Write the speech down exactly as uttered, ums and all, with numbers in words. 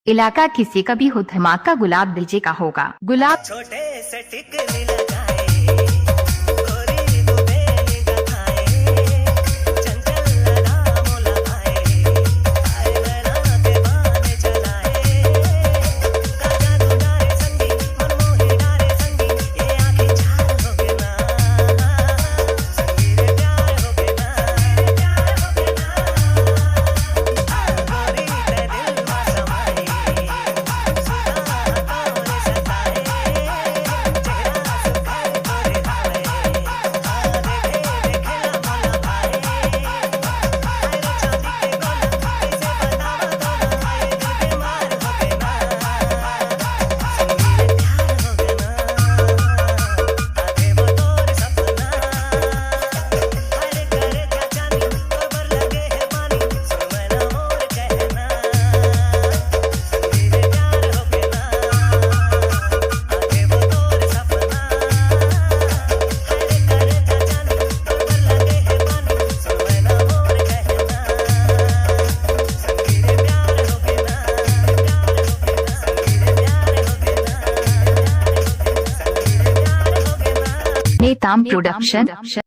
इलाका किसी का भी हो, धमाका गुलाब डीजे का होगा। गुलाब। छोटे से टिकली लगाए, गोरी दुबे निगाह खाए, चंचल अदा मोला भाए, आए नैना के बाने चलाए, का जादू डारे संगी, मन मोहे डारे संगी, ये आँखें चार हो गे ना, संगी रे प्यार हो गे ना, प्यार हो गे ना। नेताम प्रोडक्शन।